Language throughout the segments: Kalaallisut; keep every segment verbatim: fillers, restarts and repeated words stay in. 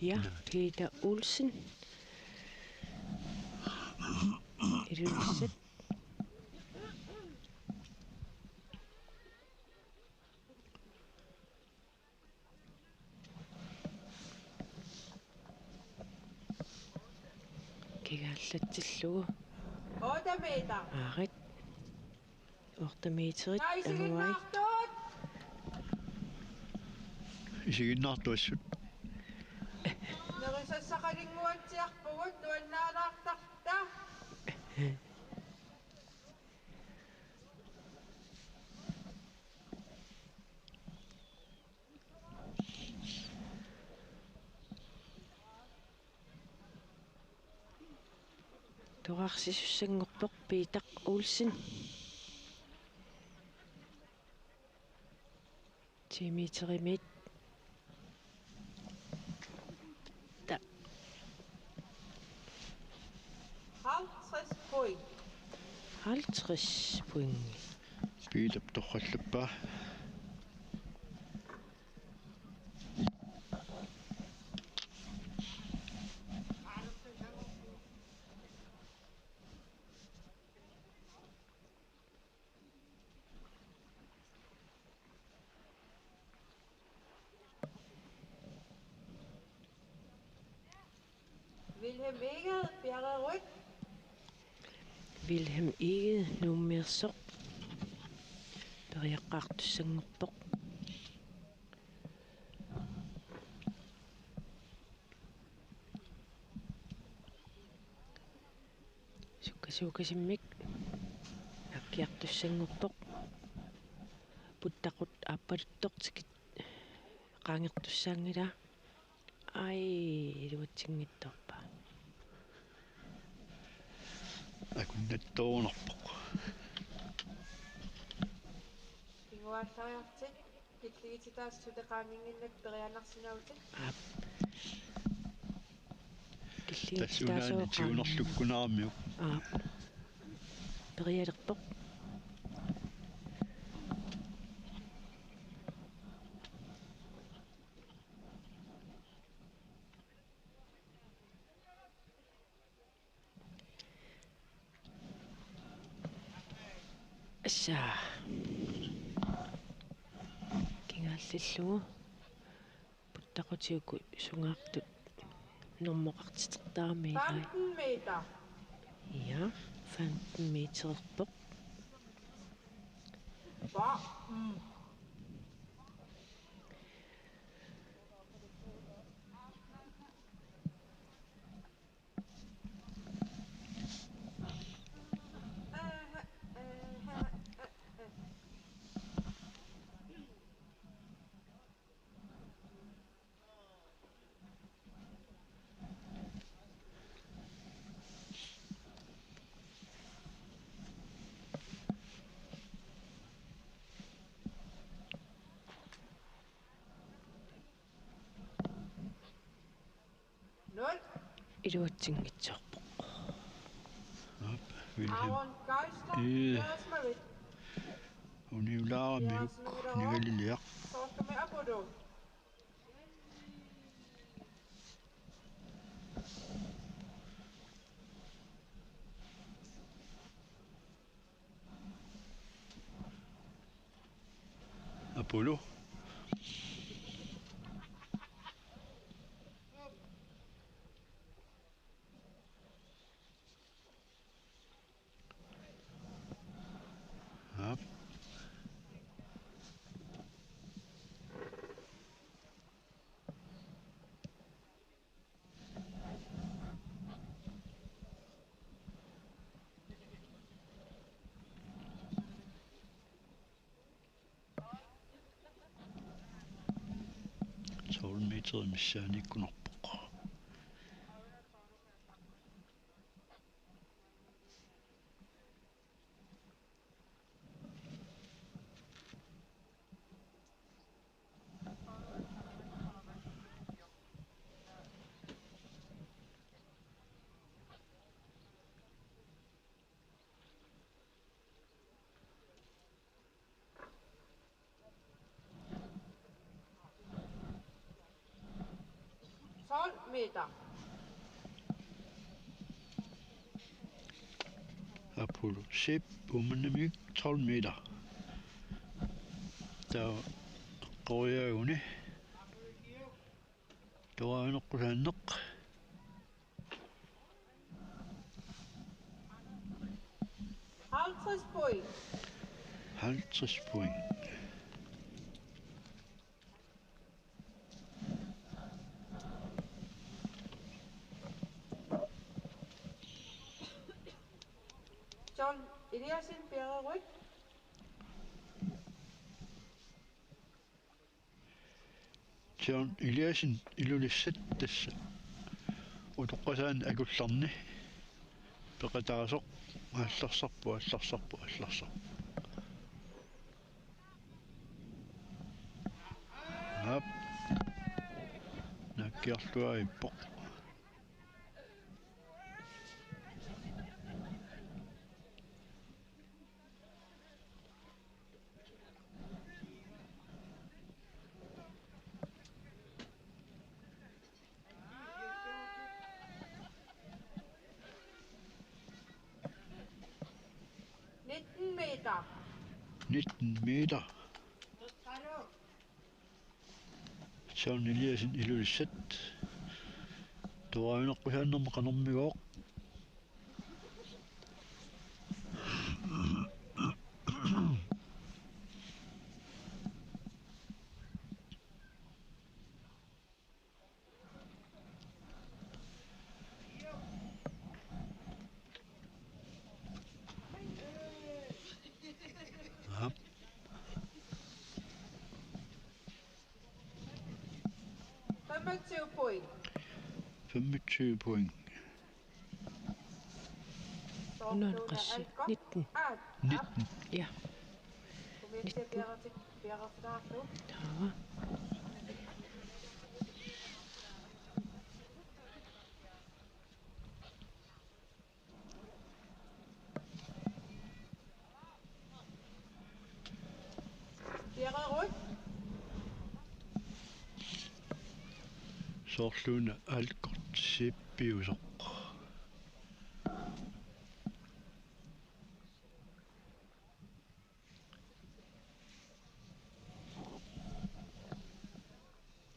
Ja, Peter Olsen. Ilulissat. Kigaallatsillugu. Otte meter. Aarit. Otte meterit. Naa, isiginnaartut. Isiginnaartuassut. Nerisassaqalinnguatsiarpugut, nuannaalaartarta. Toqqarsisussanngorpoq Peter Olsen. Ti meterimiit. Ta. Halvtreds point. Halvtreds point. Peter torrallappaa. Vilhelm Egede, Bjarre Rødt. Vilhelm Egede, Nuummeersoq. Periaqqaartussanngorpoq. Sukkasuukasimmik akkiartussanngorpoq. Puttaqut aappaluttoq tikit qaangertussaanngilaa. Ai, iluatsinngitsoorpaa. Akunnattoorunarpoq. Kinguaallariartik. Killigititaasut qaanginnginnakkit periaannarsinnaavatit. Aap. Killigititaasut tassa unaani qaanginnginnakkit tigunerlukkunaramiuk. Aap. Perialerpoq. Assa. Kingaallallugu. Puttaqutigut sungaartut normoqartitertaramik ilai. Femten meter. Ja, femten metererpoq. Ba-, mm. Nul. Iluatsinngitsoorpoq. Aap, Wilhelm. Aaron Geisler, ee. Jonas Marit. Uniulaaramiuk, Jonas Marit. Nigaliliaq. Soorlumi Apollo. Apollo. Aap. Tolv meter missaaniikkunarpoq. Meter. Apollo Zeeb Uummannamiit tolv meter. Taava eqqoriaaguni. Toraanneqqusaanneq. Halvtreds point. Halvtreds point. John Eliassen, Birgerød. John Eliassen Ilulissat tassa utoqqasaani akullarni peqataasoq aallarserpoq, aallarserpoq, aallarserpoq. Aap. Naakkiartuaarpoq. Nitten meter. Nitten meter. John Eliassen Ilulissat. Toraanneqqusaannermut qanormigooq. Aap. Femogtyve point. Femogtyve point. Nå, qassi? Nitten. Nitten. Ja. Nitten. Taava. Soorlu una Albert Zeebiusoq.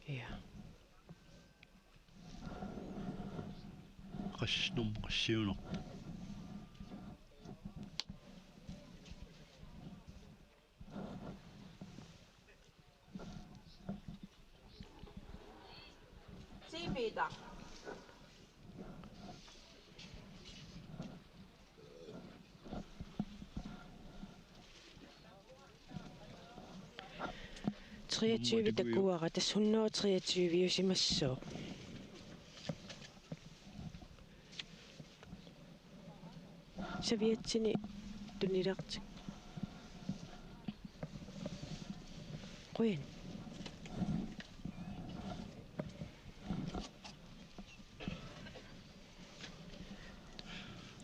Ja. Qassit nummer siunaq. Ti meter. Treogtyve takuara, tassa hundrede og treogtyve-usimassooq. Saviatsini tunilaartik. Qujan.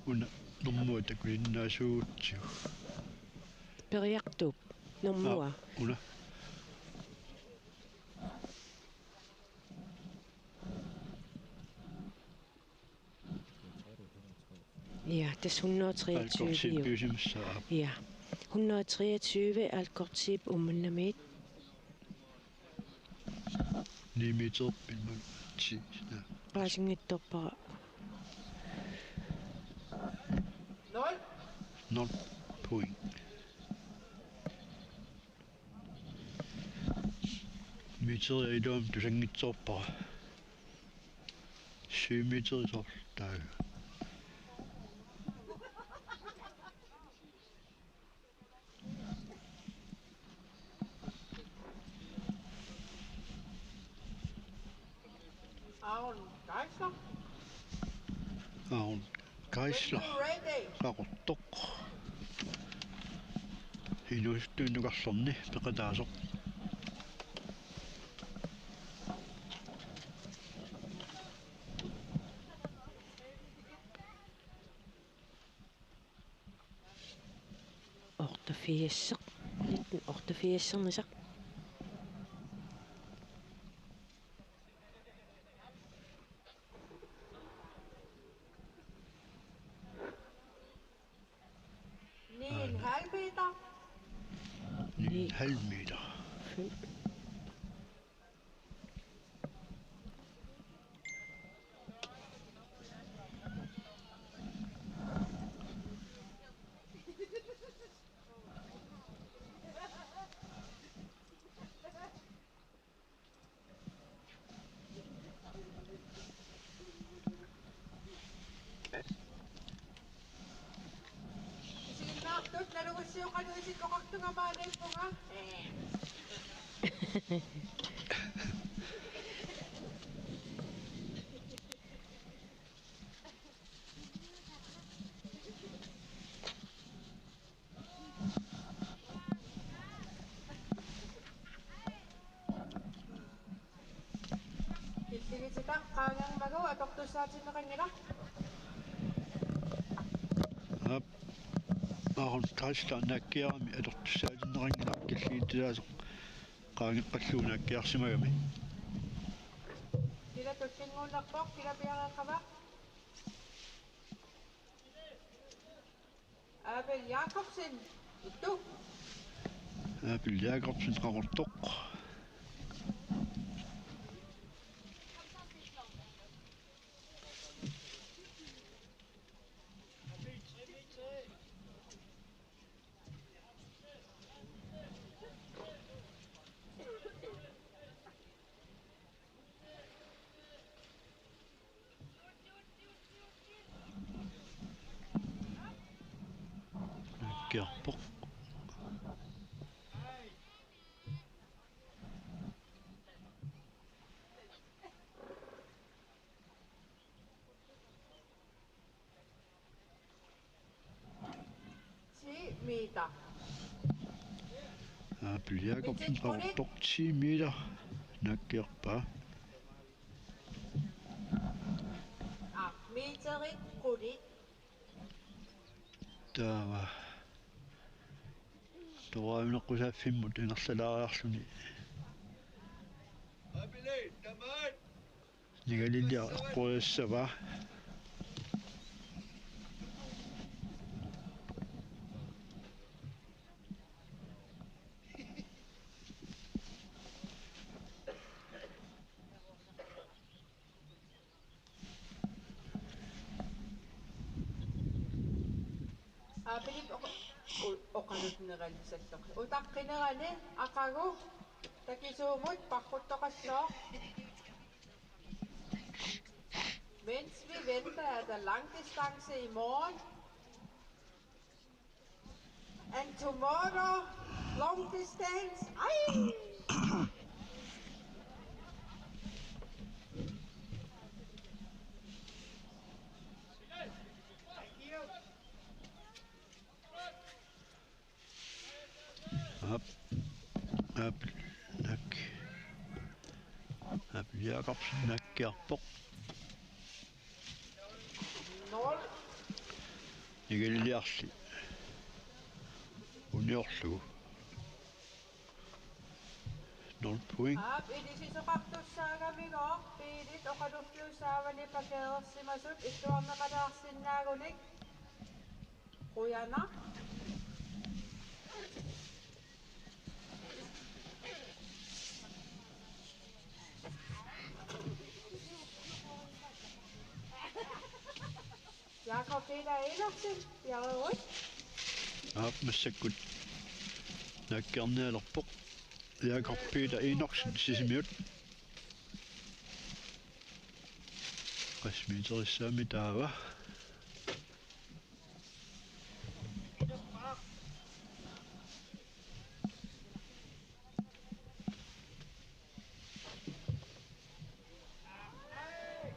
Una normua takulinnaasuugutsigu. Periartuup normua. Aa, una. Ja, tassa hundrede og treogtyve. Albert Zeebiusimassaaq. Ja. Hundrede og treogtyve Albert Zeeb Uummannamiit. Ni meter pimmang ti. Ja. Paasinngitsoorpara. Nul. Nul point. Meteria iluamik tusanngitsoorpara. Syv meter soorlu taava. Aaron Geisler. Aaron Geisler. Ready. Qaqortoq. Inuusuttuinnarluarnermi peqataasoq. Otteogfirs. Nitten otteogfirs-ernisaq. Halv meter. Isiginnaartut nalugussiuqaluisit oqartunga maaniippunga. Killigititaq qaangermagu atortussaatinneqanngilaq. Aap. Aaron Thaisla naakkiarami atortussaatinneqanngilaq killigitilaasoq qaangeqqallugu naakkiarsimagami. Kila tullinnguunnerpoq, kila piareeqqavaa. Abel Jakobsen, ittu. Abel Jakobsen, Qaqortoq. Naakkiarpoq. Ti meter. Abel Jakobsen, Qaqortoq, ti meter naakkiarpaa. Ah, meterit qulit. Taava. Toraavineqqusaaffimmut ingerlalaariarluni. Nigaliliaq eqquassavaa. Aapilip oqa-, u-, oqaluttunerani salloq. Utaqqinerani aqagu takisuumut parruttoqassooq. Mens vi venter, er der langdistance i morgen. And tomorrow, long distance. Ej! Aap. Aap. Naak. Aap, Jakobsen naakkiarpoq. Nul. Nigaliliarli. Uniorlugu. Nul point. Aap, ilisisoqartussaagamiuk, biilit oqaluffiussaavani parkeersimasut illuarneqalaarsinnaagunik. Qujanaq. Jakob Peter Enoksen, Bjerrerup. Aap, massakkut naakkiarnialerpoq. Jakob Peter Enoksen, Sisimiut. Qassit meterissaammi taava?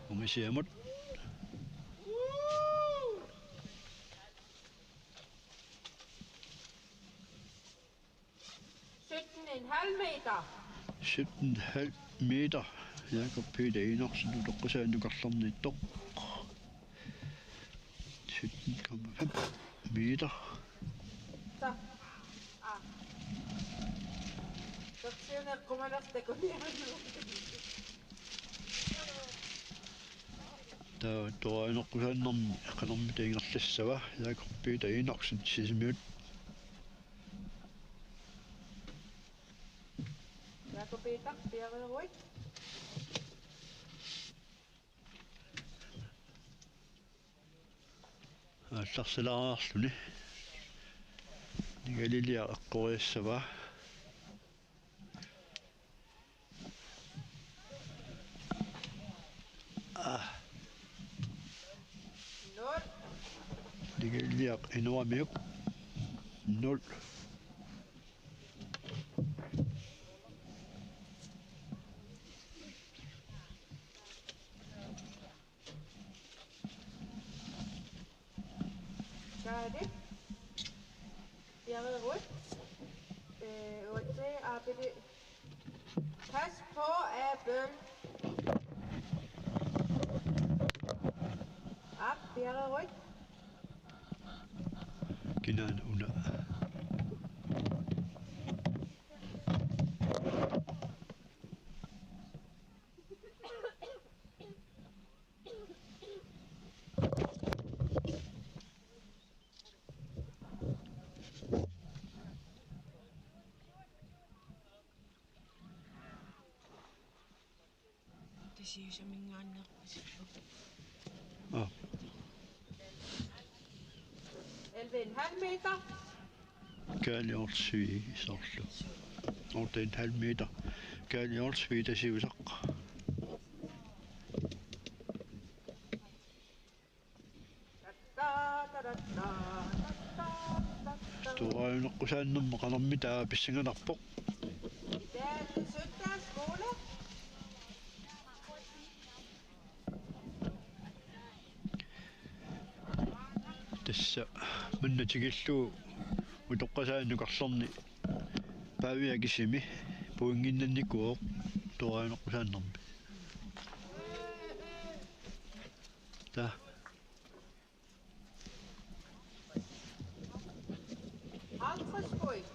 Ungasiamut. Sytten en halv meter. Sytten halv meter. Jakob Peter Enoksen, utoqqasaannukarlarniittoq. Sytten komma fem meter. Så. Ah. Sorsiuneq qumalertakuniarlugu. Taava toraavineqqusaannermi qanormita ingerlassava, Jakob Peter Enoksen, Sisimiut. Peter Bjerrerup. Aallarsilaarluni. Nigaliliaq eqqoriassavaa. Ah. Nul. Nigaliliaq inuamiuk. Nul. Kaali. Bjerrerup. Øh, otte, Abel. Pas på, Abel. Op, Bjerrerup. Kinaana una? Tasiusaminngaanneerpasippoq. Aa. Elleve en halv meter. Kaali Olsvig soorlu. Otte en halv meter. Kaali Olsvig Tasiusaq. Tooraajuneqqusaannermi qanormita pissanganarpoq. Tassa manna tikillugu utoqqasaani nukarlerni Pavia kisimi pointinnannikuuvoq tooraajuneqqusaannermi. Taa. Halvtreds point.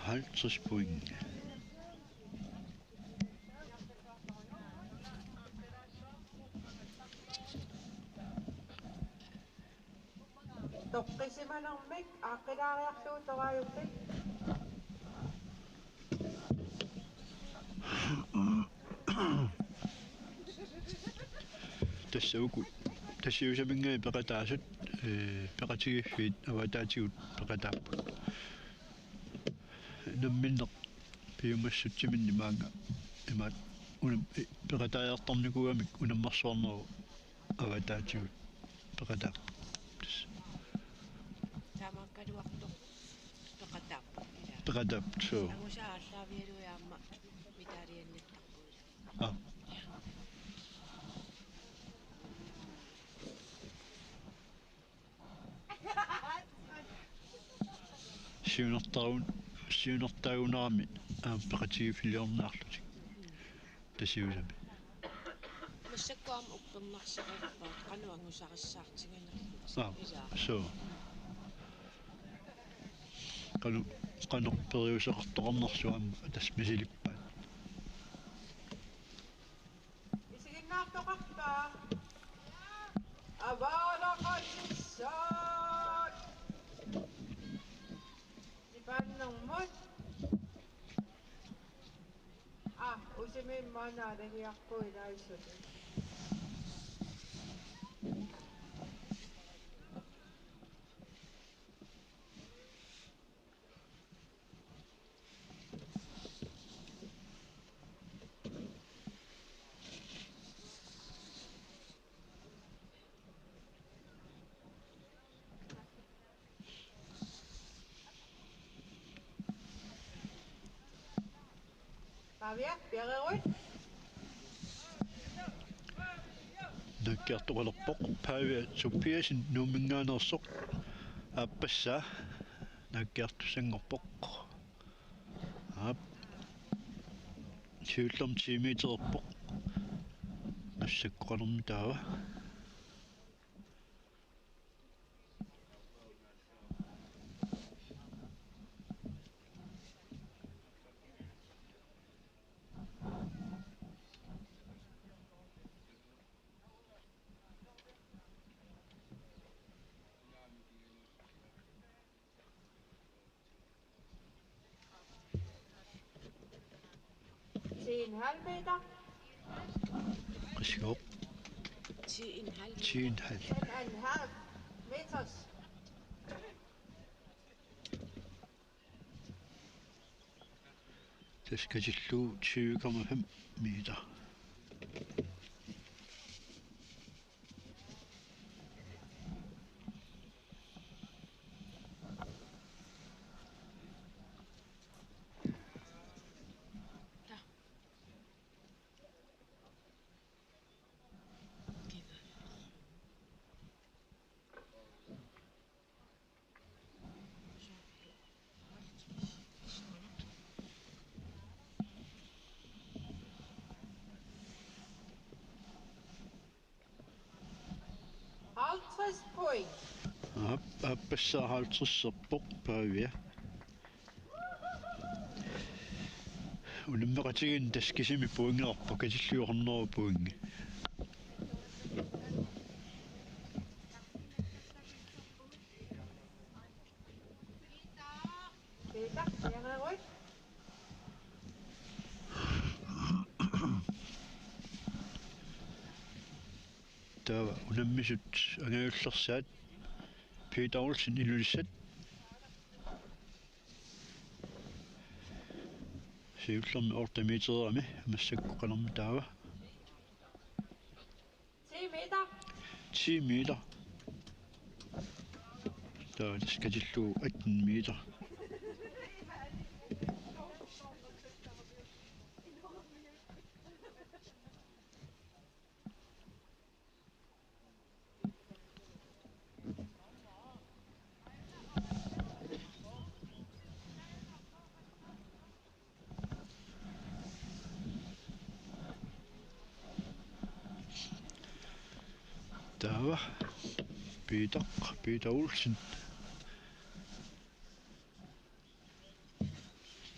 Halvtreds point. Toqqisimanermik aaqqilaariarlugu toraajuppit. Tassa uku Tasiusaminngaanniit peqataasut, ee, peqatigiiffiit avataatigut peqataapput. Namminneq piumassutsiminnik maanga imaat unam-, i-, peqataajartornikuugamik unammersuarnerup avataatigut peqataapput. Tassa. Taamaakkaluartoq peqataapput, ilaa. Peqataapput, suu. Angusaa aallaavigalugu aamma mitaaliannattarpoq, ilaa. Aa. Siunertarun-, siunertaagunarami aamma peqatigiiffiliorniarlutik Tasiusami. Massakkut aamma uppernarsaqarpaat qanoq angusarissaartiginerlugu. Aa, ilaa. Suu. Qanoq, qanoq periuseqartoqarnersoq aamma tassa misilippaat. Isiginnaartoqarpa? Avaalaqatissaat. Nipannermut. Aa, usimiimmaana alagiarput ilaassutit. Pavia Bjerrerup. Naakkiartoqalerpoq Pavia Tobiassen Nuumminngaanneersoq, aappassaa naakkiartussanngorpoq. Aap. Siullermik ti metererpoq. Massakkut qanormi taava? Ti en halv meter. Qassigooq? Ti en halv. Ti en halv. Ti en halv meters. Tassa katillugu tyve komma fem meter. Halvtreds point. Aap, aappassaa halvtredserpoq Pavia. Unammeqatigiinni tassa kisimi pointeqarpoq, katillugu hundrede pointi. Peter, Peter Rødt. Taava unammisut angajullersaat, Peter Olsen Ilulissat. Siullermik otte meterimik, massakkut qanormi taava? Ti meter. Ti meter. Taava tassa katillugu atten meter. Taava Peter, Peter Olsen.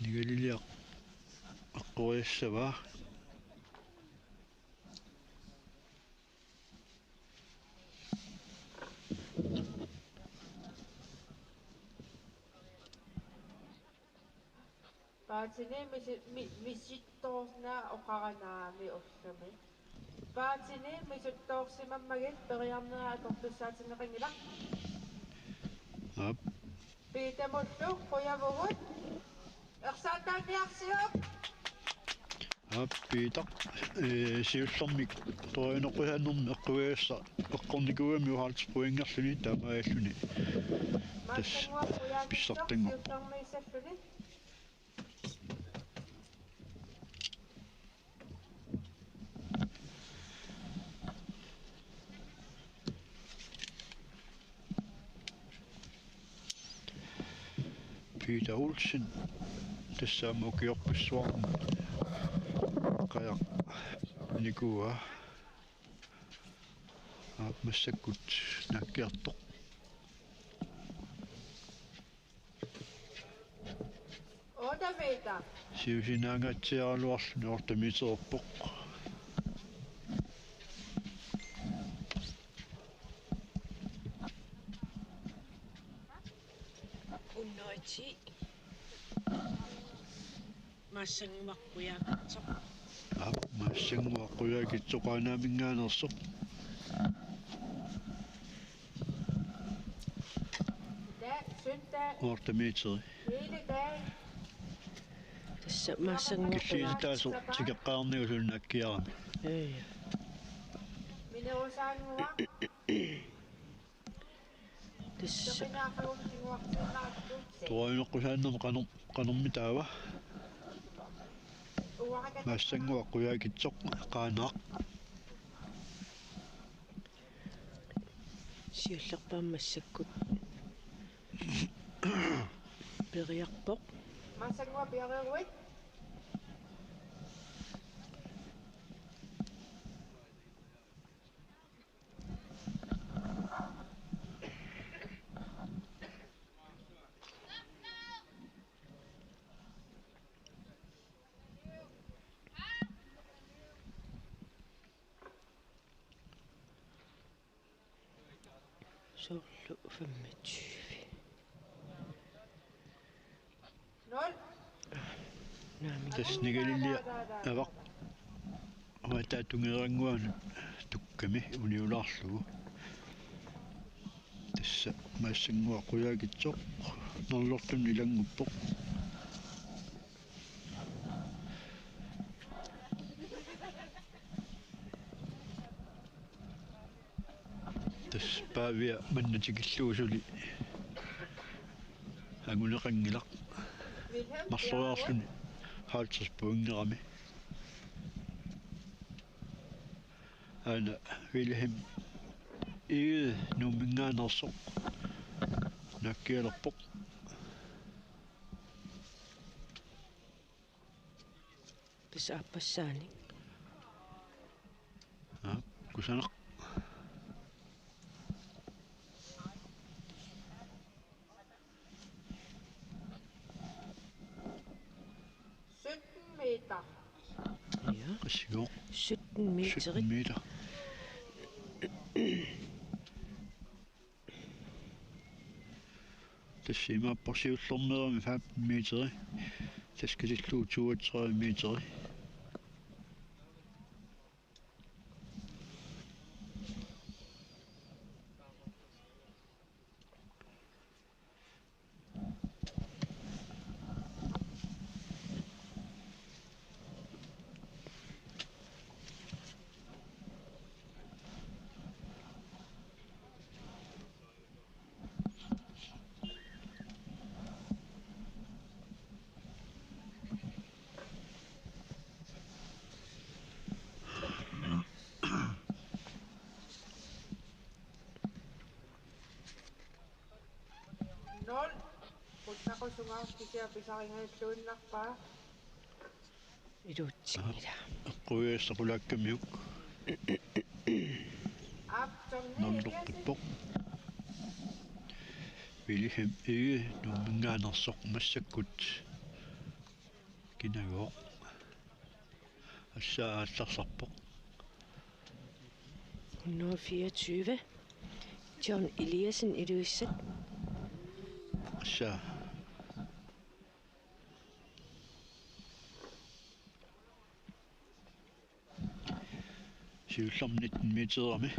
Nigaliliaq aqqoriassavaa. Paatini misi-, mi-, misittoornera oqaranaami ullumi. Paatini misittoorsimammagit periarnera atortussaatinneqanngilaq. Aap. Petermullu qujavugut. Ersaataanniarsiuk. Aap, Peter. Ee, siullermik torianeqqusaannermik eqqugassaq eqqornikuugami halvtreds pointerluni taamaalilluni. Tassa pissartanngorpoq. Peter Olsen, tassami ukiorpassuarni qajaq nikuaa. Aap, massakkut naakkiartoq. Otte meter. Siusinaangaatsiaraluarluni otte metererpoq. Hundrede ti. Maassanguaq Qujaukitsoq. Aap, Maassanguaq Qujaukitsoq Qaanaaminngaanneersoq. Otte meter. Tassa Maassanguaq. Killiisitaasoq tikeqqaarnigu suli naakkiarami. Ee. Tassa. Torianeqqusaannermi qano-, qanormi taava? Maassanguaq Qujaukitsoq, Qaanaaq. Siullerpaamik massakkut periarpoq. Maassanguaq piareeruit. Soorlu femogtyve. Nul. Tassa Nigaliliaq avaq. Uataa tungeerannguanut tukkami uniulaarlugu. Tassa maassanngua qujaakitsoq nerlortunut ilannguppoq. Tassa Paavia manna tikillugu suli anguneqanngilaq. Marloriarluni halvtreds pointerami. Aana Vilhelm Egede Nuumminngaanneersoq naakkialerpoq. Tassa aappassaanik. Aa, kusanaq. Sytten meter. Ja, Qassigooq. Sytten meter. Sytten meter. Tassa imaappoq siullermeerami femten meteri. Tassa katillugu toogtredive meteri. Nul. Qutsaqusunga kisianni pisarinnginnalluinnarpaa. Iluutsinngilaq. Eqquigassaqulaakkamiuk. Aap, Johnny Eliasen. Nalluqqippoq. Vilhelm Egede Nuumminngaanneersoq massakkut. Kinagooq. Assaa aallarsarpoq. Hundrede fireogtyve. John Eliassen, Ilulissat. Assaa. Siullermik nitten meterimi.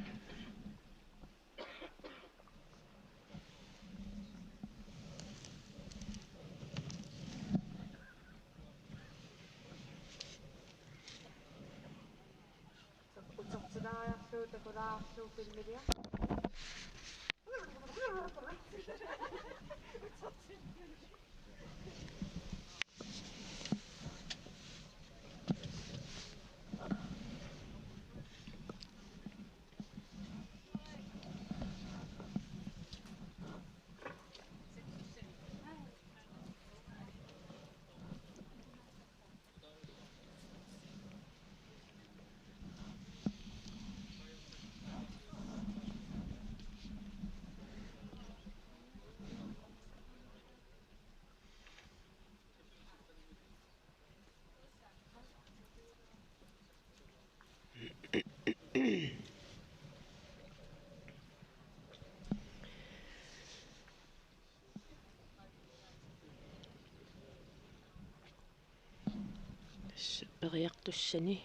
Utertilaariarlugu takulaarlugu filmiliaq. Tassa periartussani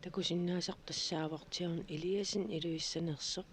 takusinnaasaq tassaavoq John Eliassen, Ilulissaneersoq.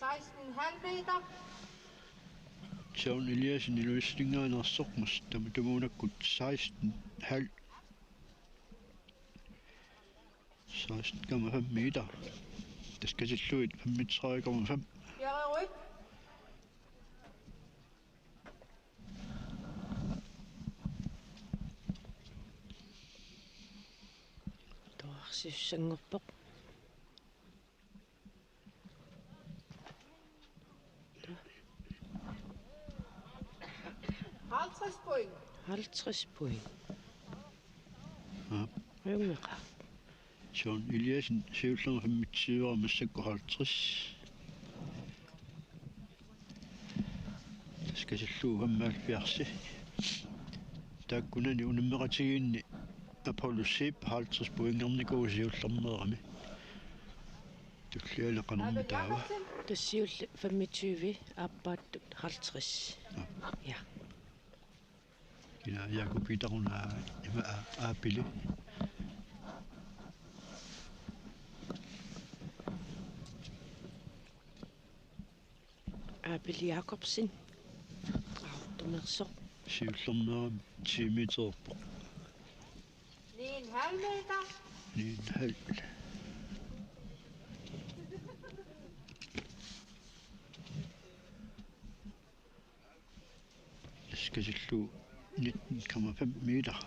Seksten en halv meter. John Eliassen, Ilulissaninngaanneersoq, massakkut tumuunakkut seksten halv. Seksten komma fem meter. Tassa katillugit femogtredive komma fem. Bjerrerup. Tuar Siussanngorpoq. Halvtreds point. Halvtreds point. Aap. Ajunngilaq. John Eliassen, siullermik femogtyve, massakkut halvtreds. Tassa katillugu femoghalvfjerds. Taakkunani unammeqatigiinni Apollo Zeeb halvtreds pointernikuuvoq siullermeerami. Tulliani qanormi taava? Tassa siulleq femogtyve, aappaattut halvtreds. Aap. Ja. Kina Jakob Petersen, ima a-, Aapili. Aapili Jakobsen. Aartumersoq. Siullermeerami ti meterpoq. Ni en halv meter. Ni en halv. Tassa katillugu nitten komma fem meter.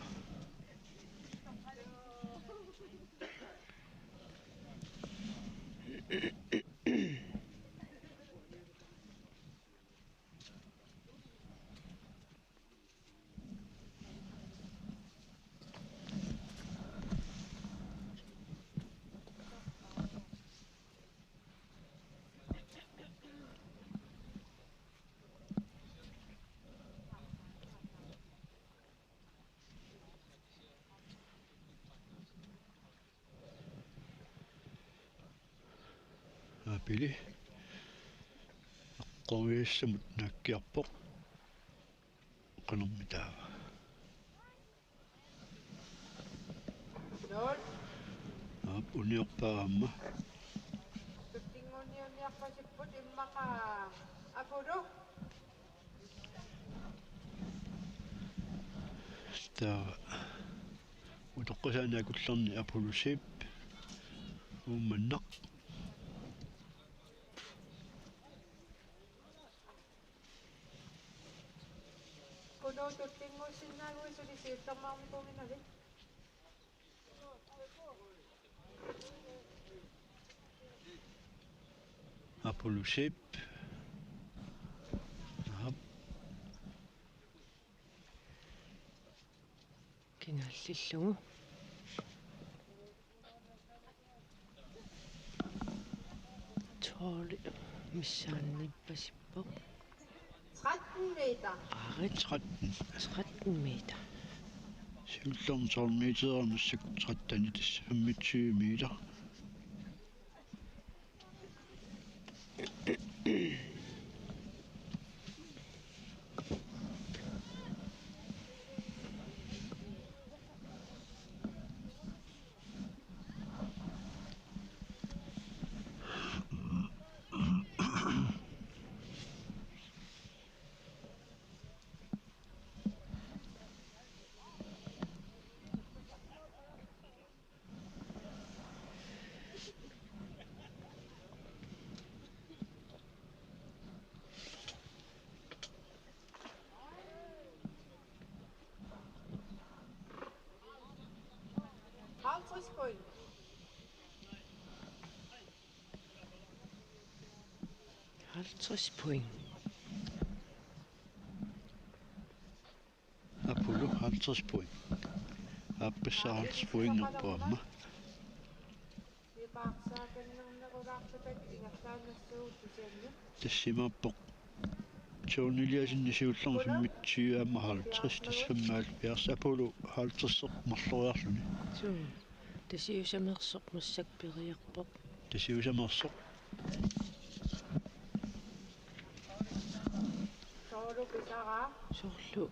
Aapili eqqoriassamut naakkiarpoq. Qanormi taava? Nul. Aap, uniorpara aamma. Tuttinnguniunniarpasipput immaqa Apollo. Taava utoqqasaani akullerni Apollo Zeeb. Uummannaq. Kunuutut tuttinngussinnaagussi suli siullermeernikuunnginnavit? Apollo Zeeb. Aap. Kinaallillugu. Tolv missaanniippasippoq. Tretten meter. Aarit. Tretten. Tretten meter. Siullermik tolv meter, massakkut tretten, tassa femogtyve meter. Halvtreds point. Halvtreds point. Apollo halvtreds point. Aappassaa halvtreds pointerpoq aamma. Tassa imaappoq John Eliassenip siullermik femogtyve aamma halvtreds, tassa femoghalvfjerds, Apollo halvtreds marloriarluni. Suu. Tasiusamersoq massakkut periarpoq. Tasiusamersoq. Soorlu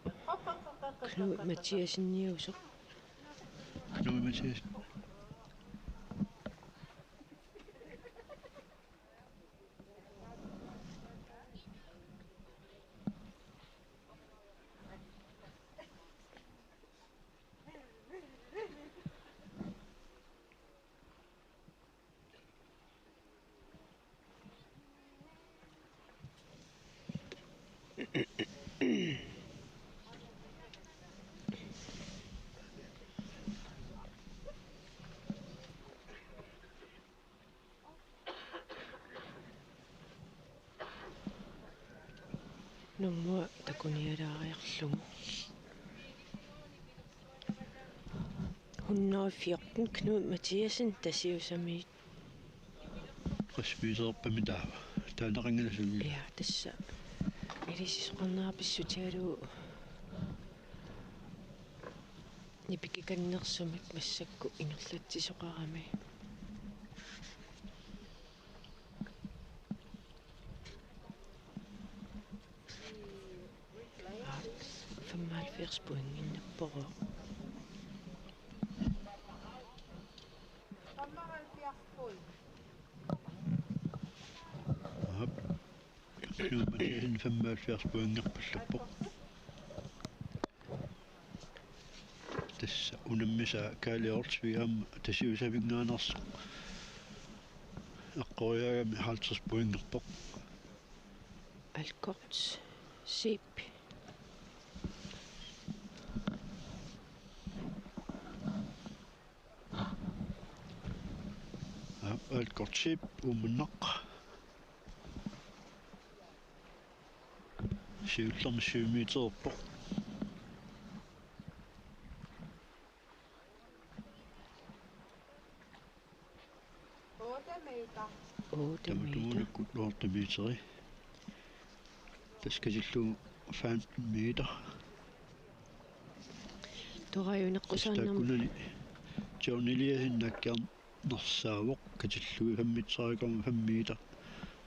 Knud Mathiasseniusoq. Knud Mathiassen. Unnuk takunialaariarlugu. Hundrede fjorten, Knud Mathiassen, Tasiusamiit. Qasviiserpami taava. Taanaqanngilaq suli. Ja, tassa. Ilisisoqarnera pissutigalugu nipikikannersumik massakkut ingerlatsisoqarami. Femoghalvfjerds pointinnappoq. Aap. Knud Mathiassen femoghalvfjerds pointerpallappoq. Tassa unammisaa Kaali Olsvig aamma Tasiusaminngaanneersoq. Eqqoriaagami halvtreds pointerpoq. Alkort Zeeb. Aap, Alkort Zeeb, Uummannaq. Siullermik syv meterpoq. Otte meter. Otte meter. Tamatumuulikkut otte meteri. Tassa katillugu femten meter. Torajuneqqusaannarmi. Tassa taakkunani John Eliassen naakkiarnersaavoq, katillugit femogtredive komma fem meter.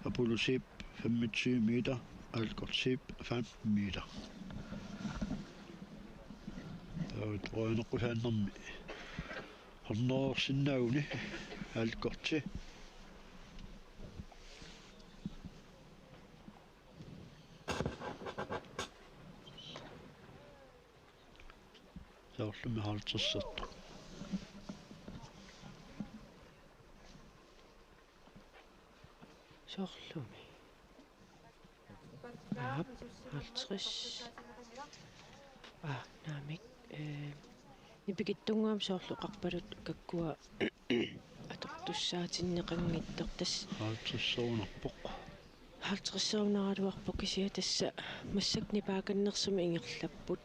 Apollo Zeeb femogtyve meter, Alkort Zeeb femten meter. Taava torajuneqqusaannarmi hundredeersinnaaguni Alkorti. Soorlumi halvtredsertoq. Soorlumi. Aap, halvtreds. Aa, naamik. Ee, nipikitsunnguamik soorlu oqarpaluttut kakkua atortussaatinneqanngitsoq tassa. Halvtredserunarpoq. Halvtredserunaraluarpoq kisianni tassa massakkut nipaakannersumik ingerlapput.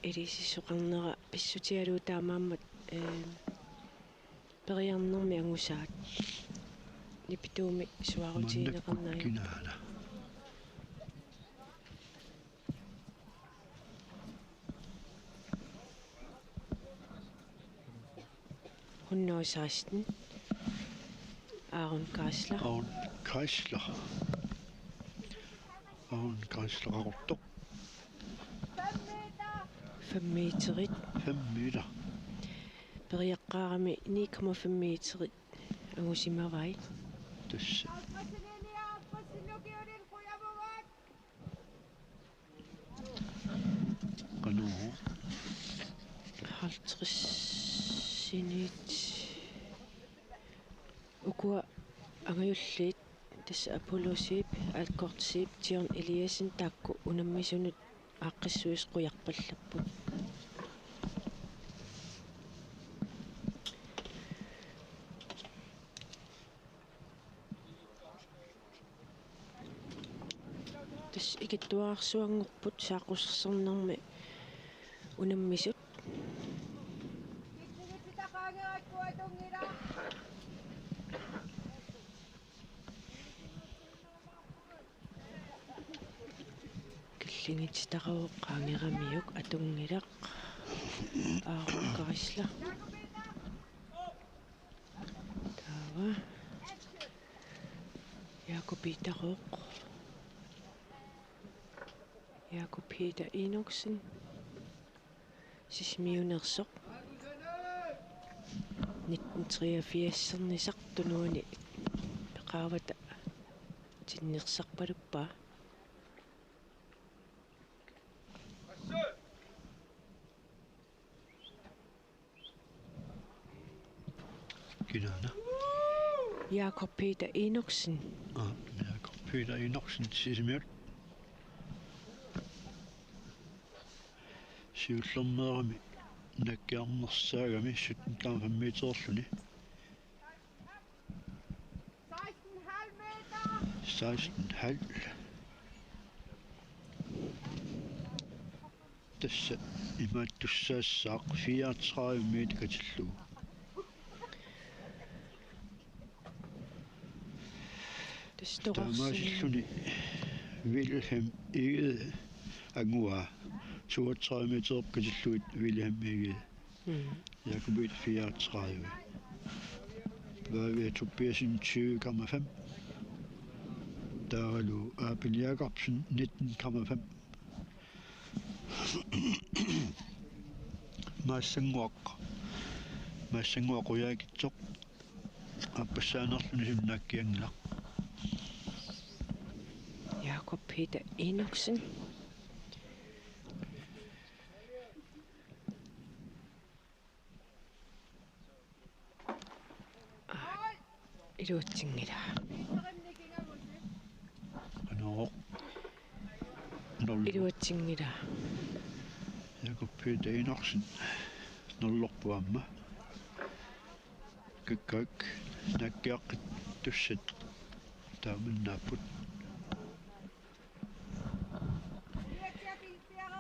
Ilisisoqarnera pissutigalugu taamaammat, ee, periarnermi angusaat. Nipituumik suaarutigineqarneq. Maannakkut kinaana? Hundrede seksten. Aaron Geisler. Aaron Geisler. Aaron Geisler qaqortoq. Fem meterit. Fem meter. Periaqqaarami ni komma fem meterit angusimavai. Tassa. Qanoq? Halvtredsinit. Ukua angajulliit, tassa Apollo Zeeb, Alkort Zeeb, John Eliassen, taakku unammisunut aaqqissuisoq qujarpallapput. Tassa ikittuararsuanngorput saaqqusersornermi unammisut. Killingititaqavoq qaangeramiuk, atunngilaq. Aaron Geisler. Taava Jakob Peter Rook. Jakob Peter Enoksen. Sisimiuneersoq. Nitten treogfirsernisaq tunuani qaavata tinnersarpaluppaa. Kinaana? Jakob Peter Enoksen. Aa, Jakob Peter Enoksen, Sisimiut. Siullermeerami naakkiarnersaagami sytten komma fem meterluni. Seksten komma fem meter. Seksten komma fem. Tassa imaattussaassaaq fireogtredive meter katillugu. Tassa toqqarsinnaavoq. Taamaasilluni Vilhelm Egede anguaa, toogtredive meter katillugit Vilhelm Egede. Mm. Jakob Egede fireogtredive. Pavia Tobiassen tyve komma fem. Taavalu Abel Jakobsen nitten komma fem. Maassannguaq. Maassannguaq qujaakitsoq. Aappassaanerluni suli naakkianngilaq. Jakob Peter Enoksen. Aa, iluatsinngilaq. Anooq. Nul. Iluatsinngilaq. Jakob Peter Enoksen. Nullerpoq aamma. Kakkaak naakkiaqqittussat taamannaapput.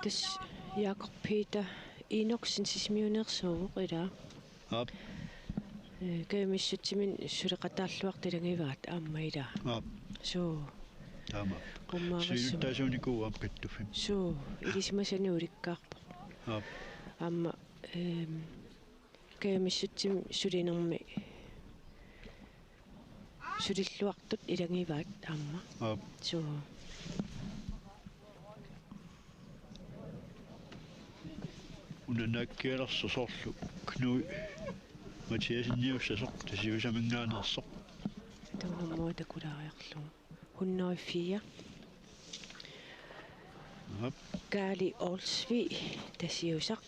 Tassa Jakob Peter Enoksen Sisimiuneersuuvoq, ilaa. Aap. Ee, kajumissutsiminnik suleqataalluartut ilagivaat aamma, ilaa. Aap. Suu. Taama. Qummaamassummik. Siulittaasuunikuuvoq aamma kattuffimmi. Suu, ilisimasanik ulikkaarpoq. Aap. Aamma, ehm, kajumissutsimik sulinermi sulilluartut ilagivaat aamma. Aap. Suu. Una naakkialersoq soorlu Knud Mathiasseniussasoq, Tasiusaminngaanneersoq. Tuunammuat takulaariarlugu. Hundrede og fire. Aap. Kaali Olsvig, Tasiusaq.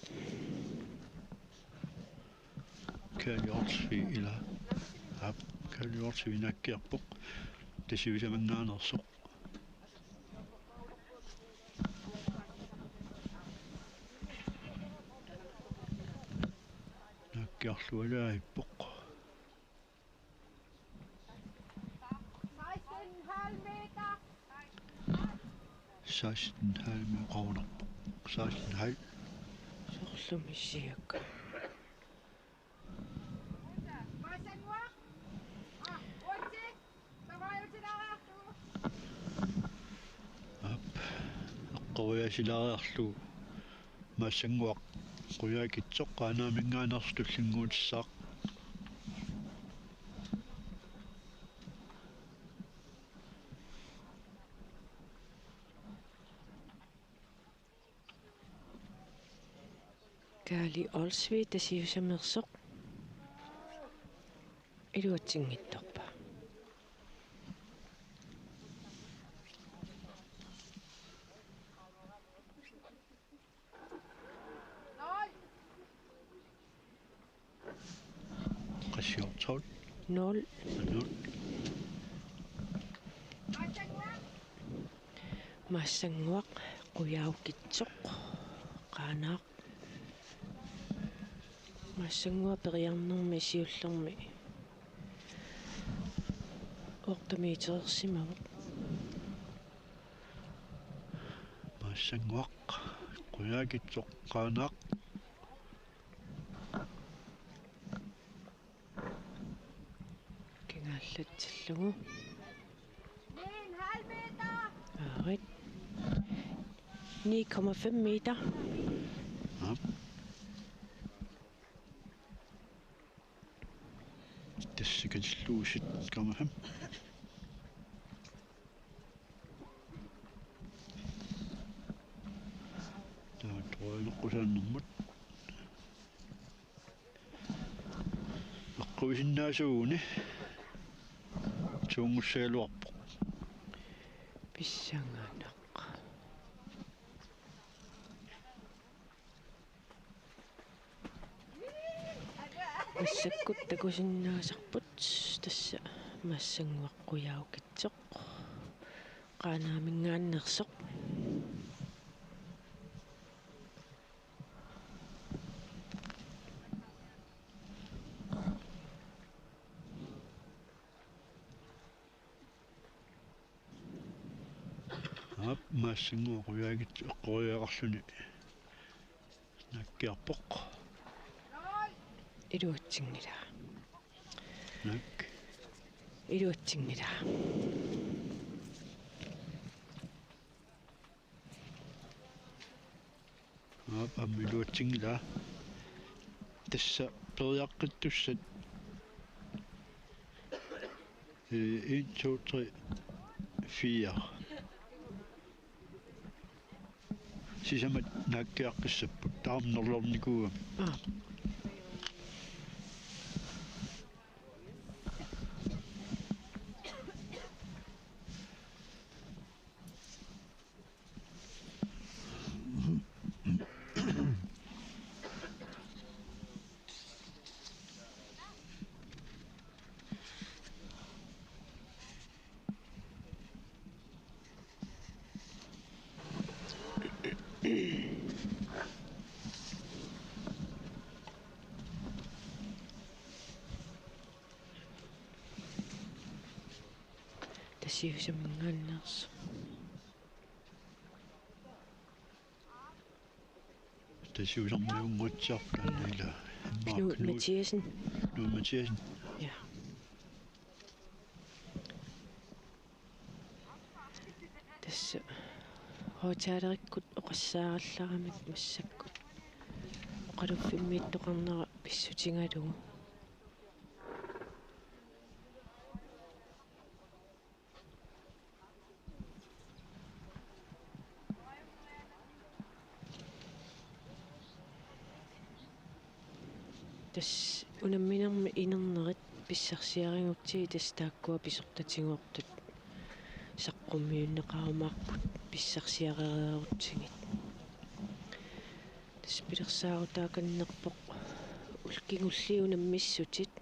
Kaali Olsvig, ilaa. Aap, Kaali Olsvig naakkiarpoq. Tasiusaminngaanneersoq. Naakkiarlualaarpoq. Seksten en halv meter. Seksten en halv meter, qavunarpoq. Seksten en halv. Soorlu missiak. Aap. Eqqoriaasilaariarlugu Maassannguaq Qujaakitsoq Qaanaaminngaanneersoq tullinnguutissaaq. Kaali Olsvig, Tasiusameersoq. Iluatsinngitsorpaa. Qassiortoq. Nul. Nul. Maassannguaq Qujaukitsoq, Qaanaaq. Maassannguaq periarnermi siullermi otte meterersimavoq. Maassannguaq Qujaukitsoq, Qaanaaq. Kingaallatsillugu. Aarit. Ni komma fem meter. Aap. Tassa katillugu sytten komma fem. Taava tredive-lersuarnermut. Eqquisinnaasuuguni suunngussagaluarpoq. Pissanganaq. Massakkut takusinnaasarput, tassa Maassannguaq Qujaukitsoq, Qaanaaminngaanneersoq. Aap, Maassannguaq Qujaukitsoq eqqoriaqarluni Naakkiarpoq. Iluatsinngilaa. Naak. Iluatsinngilaa. Aap, aamma iluatsinngilaa. Tassa periaqqittussat. Øh, en, to, tre, fire. Sisamat naakkiaqqissapput. Taama nerlornikuugami. Aap. Tasiusaminngaanneersoq. Tasiusarmiunnguatsiarpoq taanna ila. Knud Mathiassen. Knud Mathiassen. Ja. Tassa højttalerikkut oqassaarallarami massakkut oqaluffimmiittoqarnera pissutigalugu. Tassa unamminermi inernerit pissarsiarigutsigit, tassa taakkua pisortatigoortut saqqummiunneqarumaarput pissarsiareerutsigit. Tassa pilersaarutaakannerpoq ul-, kingulliit unammissutit.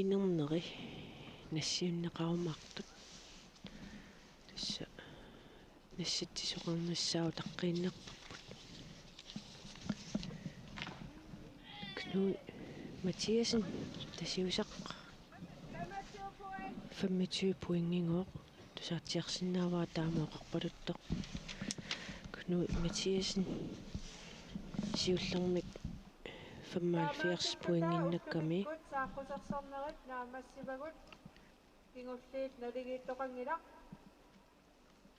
Inerneri nassiunneqarumaartut. Tassa nassitsisoqarnissaa utaqqiinnarparput. Knud Mathiassen, Tasiusaq, femogtyve pointigooq. Tusaatsiarsinnaavara taama oqarpaluttoq. Knud Mathiassen siullermik femoghalvfjerds pointinnakkami. Saaqqusersornerit naammassivagut kingulliit naligiittoqanngilaq.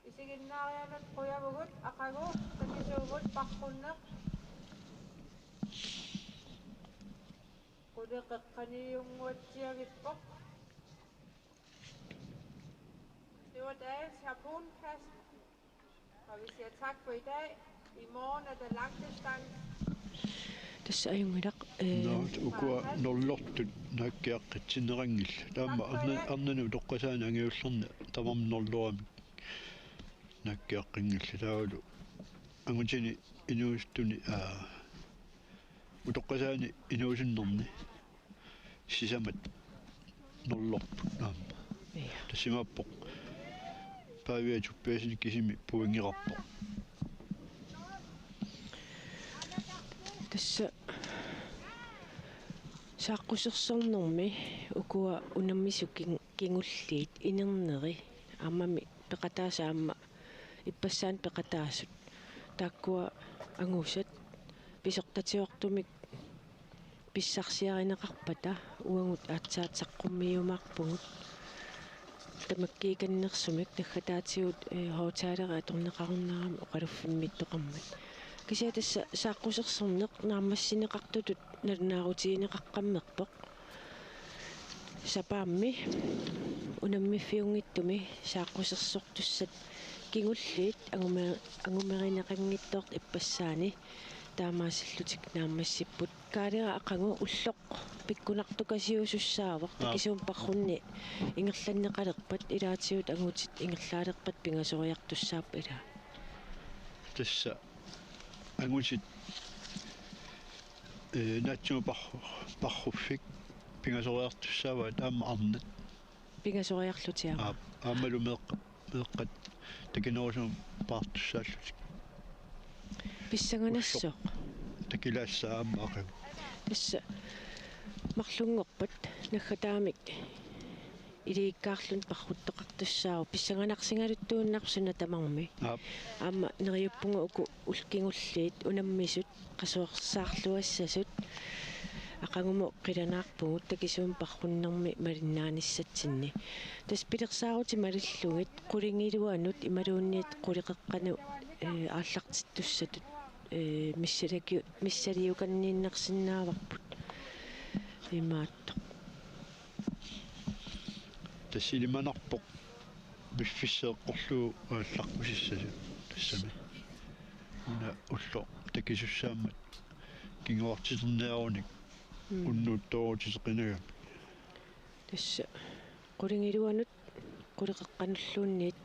Isiginnaarianut qujavugut, aqagu takisuuvut parrunneq. Quli qeqqaniunnguatsiavippoq. Det var dagens harpunkasten. Og vi siger tak for i dag. I morgen er der langdistance. Tassa ajunngilaq, eh, Nå, ukua nerlortut naakkiaqqitsinneqanngillat. Taama arna-, arnani utoqqasaani angajullerni tamarmik nerloramik naakkiaqqinngillat. Taavalu angutini inuusuttuni, aa, utoqqasaani inuusunnerni sisamat nerlorput aamma. Ja. Tassa imaappoq Pavia Tobiassen kisimi pointeqarpoq. Tassa saaqqusersornermi ukua unammisut kin-, kingulliit inerneri aammami peqataasut aamma ippassaani peqataasut. Taakkua angusat pisortatigoortumik pissarsiarineqarpata uagut aatsaat saqqummiumaarpugut. Tamakkiikannersumik naggataatigut, eh, højttaleri atorneqarunnaarami oqaluffimmiittoqarmat. Kisianni tassa saaqqusersorneq naammassineqartutut nalunaarutigineqaqqammerpoq. Sapaammi unammiffiunngitsumi saaqqusersortussat kingulliit angume-, angumerineqanngitsoortut ippassaani taamaasillutik naammassipput. Kaalera aqagu ulloq pikkunartukasiusussaavoq. Aa. Takisuumik parrunni ingerlanneqalerpat ilaatigut angutit ingerlaalerpat pingasoriartussaapput ilaa. Tassa angutit, eh, naatsumik parru-, parruffik pingasoriartussaavaat aamma arnat. Pingasoriarlutik aamma. Aap, aammalu meeqqa-, meeqqat takinerusumik paartussaallutik. Pissanganassaaq. Ulloq takilaassaaq aamma aqagu. Tassa marlunngorpat naggataamik Iliikkaarluni parruttoqartussaavoq, pissanganarsigaluttuinnarpoq suna tamarmi. Aap. Aamma neriuppunga uku ul-, kingulliit unammisut qasoorsaarluassasut aqagumut qilanaarpugut takisuumik parrunnermi malinnaanissatsinni. Tassa pilersaarutit malillugit qulingiluanut imaluunniit quleqeqqanut, ee, aallartittussatut, ee, missalaki-, missaliukanniinnarsinnaavarput imaattoq. Tassa ilimanarpoq piffissaq eqqorlugu aallaqqusissasut tassami. Una ulloq takisussaammat kinguartiterniarunik Mm. unnuuttoorutiseqinagami. Tassa qulingiluanut quleqeqqanulluunniit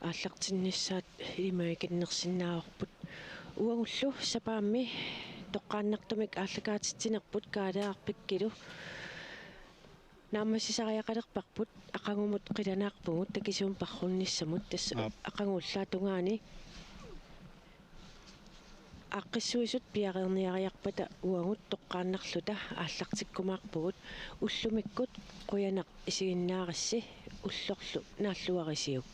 aallartinnissaat ilimagikannersinnaavarput. Uagullu sapaammi toqqaannartumik aallakaatitsinerput Kaaleeraq Pikkilu naammassisariaqalerparput, aqagumut qilanaarpugut takisuumik parrunnissamut, tassa Aap. aqagu ullaap tungaani aaqqissuisut piareerniariarpata uagut toqqaannarluta aallartikkumaarpugut. Ullumikkut qujanaq isiginnaarissi, ullorlu naalluarisiuk.